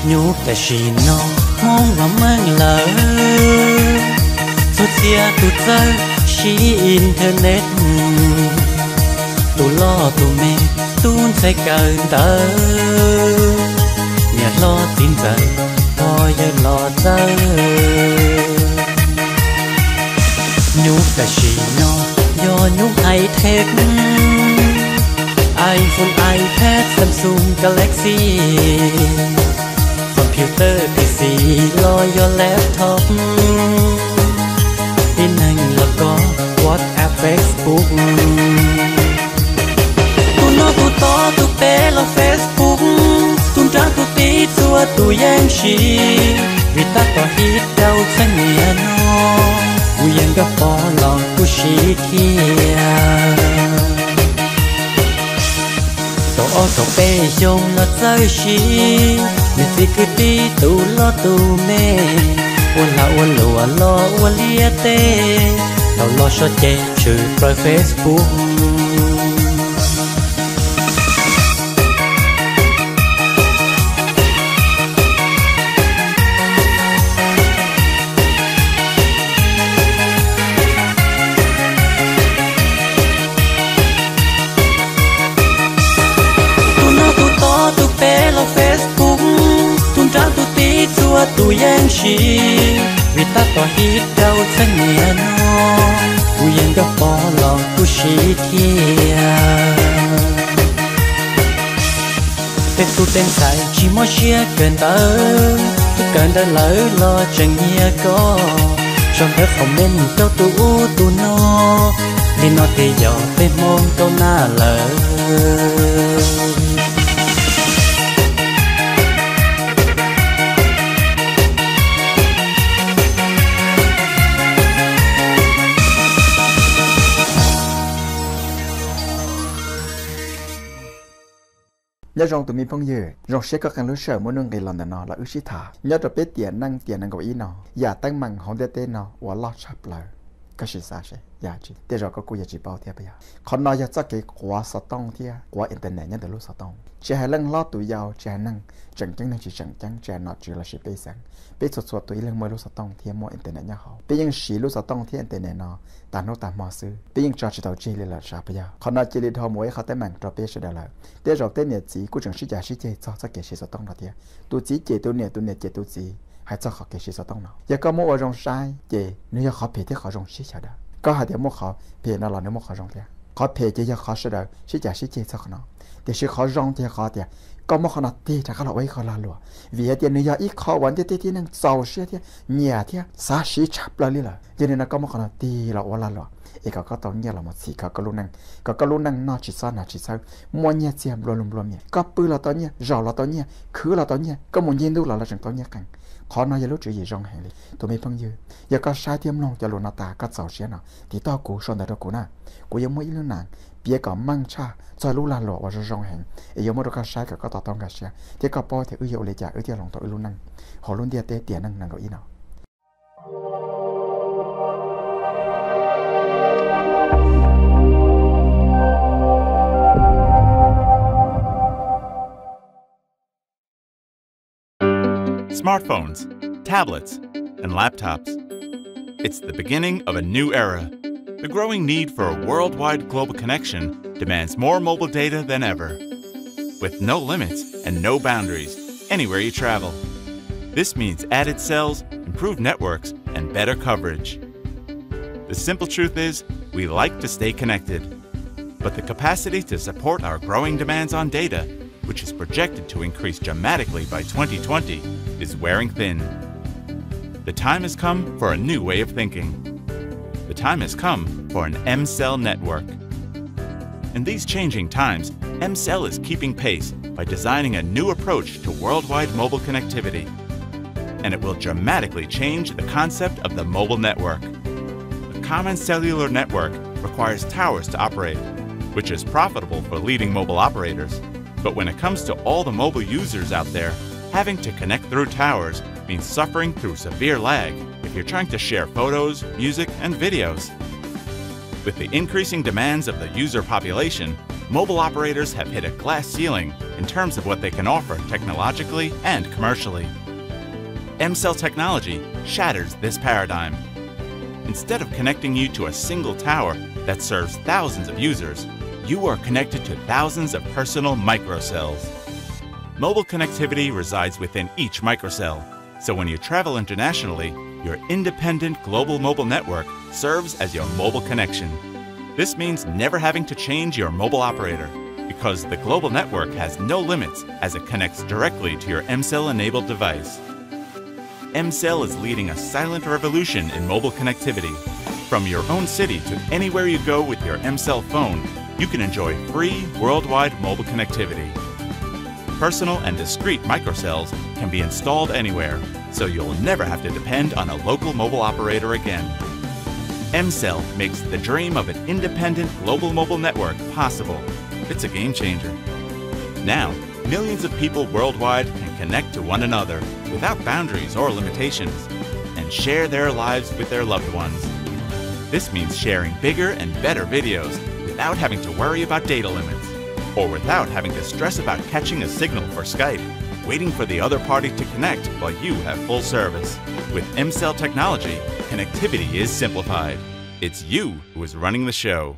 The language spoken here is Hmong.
Nyuj tam sim no Hmoob los meej lawm, txhua txhia tus txawj siv internet, tus loj tus me, tub ntxhais kawm ntawv, niam hlob txiv ntxawm, pog yawg los txawj. Nyuj tam sim no yog nyuj high tech, iPhone, iPad, Samsung Galaxy, computer, P C los yog laptop, tib neeg los kov WhatsApp, Facebook. Tus no tus tod tus pem los Facebook, tus nrab tus tib txhua tus yeej siv, vim tab tom hib rau txheej niaj no, kuv yeej nkag pom los kuj siv thiab. Tau ob tau peb xyoo los txawj siv, niam txiv kwv tij tus loj tus me, ua lag ua luam los ua liaj teb, tau los so ces tshwm plaws Facebook. Tus no tus tod tus pem los Facebook, tus nrab tus tib txhua tus yeej siv, vim tab tom hib rau txheej niaj no, kuv yeej nkag pom los kuj siv thiab. Tej tub tej ntxhais tsis mob siab kawm ntawv, twb kawm ntawv lawm los tseem nyiam koj, sau ntawv comment rau tus ub tus no, li no ces yog peb Hmoob kaub naj lawm. Nyob zoo tus me phooj ywg, zoo siab koj qee lub sij hawm muaj nuj nqis los ntawm no los wb sib tham nyob rau peb tiam neej tiam nees nkaum ib no. Yam teeb meem hauv ntiaj teb no uas loj tshaj plaws, koj sim xav seb yog dab tsi? Tej zaum koj kuj yuav tsis paub thiab puas yog? Qhov no yog txoj kev quav xov tooj thiab quav internet nyob ntawm lub xov tooj. Tsis hais leej hlob tus yau, tsis hais neeg tseem ceeb neeg tsis tseem ceeb, tsis hais nom tswv lossis pej xeem, peb txhua txhua tus ib leeg muaj ib lub xov tooj thiab muaj internet nyob hauv. Peb yeej siv lub xov tooj thiab internet no tas hnub tas hmo xwb, peb yeej tso tsis tau tseg li lawm, sav puas yog? Qhov no cia li dhau mus ua ib qho teeb meem rau peb sawv daws lawm. Tej zaum tej niam txiv kuj tseem sib cav sib ceg txog txoj kev siv xov tooj no thiab. Tus txiv cem tus niam, tus niam cem tus txiv hais txog qhov kev siv xov tooj no. Yog koj muab ua zoo saib ces nws yog qhov phem thiab qhov zoo sib xyaw daws. Koj hais tias muaj qhov phem no los nws muaj qhov zoo thiab. Qhov phem ces yog qhov sawv daws sib cav sib ceg txog qhov no, tiam sis qhov zoo ces yog qhov tias koj muab qhov no tig rov qab los ua ib qho lag luam, vim hais tias nws yog ib qho uas ntiaj teb tib neeg txaus siab thiab nyiam thiab xav siv tshaj plaws li lawm. Yog li no koj muab qhov no tig los ua lag luam es kom koj tau nyiaj los mus txhim kho koj lub neej, kom koj lub neej noj tsis txhob hnav tsis txhawb, muaj nyiaj txiag nplua lug nplua mias, koj pw los tau nyiaj, zaum los tau nyiaj, khwv los tau nyiaj, koj mus ncig ntuj los los tseem tau nyiaj qees. Qhov no yog lub tswv yim zoo heev li tus me phooj ywg. Yog koj saib thiab mloog cov lus no tas koj txaus siab no, tiv tauj kuv sau ntawv rau kuv na. Kuv yuav muaj ib lub nees piav kom meej tshaj txog lub lag luam uas zoo zoo heev es yuav muab rau koj saib kom koj to taub nkag siab thiab koj paub tias wb yuav ua li cas wb thiaj hloov tau wb lub neej hauv lub ntiaj teb tiam neej nees nkaum ib no. Smartphones, tablets, and laptops. It's the beginning of a new era. The growing need for a worldwide global connection demands more mobile data than ever. With no limits and no boundaries, anywhere you travel. This means added cells, improved networks, and better coverage. The simple truth is, we like to stay connected. But the capacity to support our growing demands on data, which is projected to increase dramatically by twenty twenty, is wearing thin. The time has come for a new way of thinking. The time has come for an M cell network. In these changing times, M cell is keeping pace by designing a new approach to worldwide mobile connectivity. And it will dramatically change the concept of the mobile network. A common cellular network requires towers to operate, which is profitable for leading mobile operators. But when it comes to all the mobile users out there, having to connect through towers means suffering through severe lag if you're trying to share photos, music, and videos. With the increasing demands of the user population, mobile operators have hit a glass ceiling in terms of what they can offer technologically and commercially. M-Cell technology shatters this paradigm. Instead of connecting you to a single tower that serves thousands of users, you are connected to thousands of personal microcells. Mobile connectivity resides within each microcell, so when you travel internationally, your independent global mobile network serves as your mobile connection. This means never having to change your mobile operator, because the global network has no limits as it connects directly to your M-Cell enabled device. M-Cell is leading a silent revolution in mobile connectivity. From your own city to anywhere you go with your M-Cell phone, you can enjoy free worldwide mobile connectivity. Personal and discrete microcells can be installed anywhere, so you'll never have to depend on a local mobile operator again. M-Cell makes the dream of an independent global mobile network possible. It's a game changer. Now, millions of people worldwide can connect to one another without boundaries or limitations and share their lives with their loved ones. This means sharing bigger and better videos without having to worry about data limits or without having to stress about catching a signal for Skype, waiting for the other party to connect while you have full service. With M-Cell technology, connectivity is simplified. It's you who is running the show.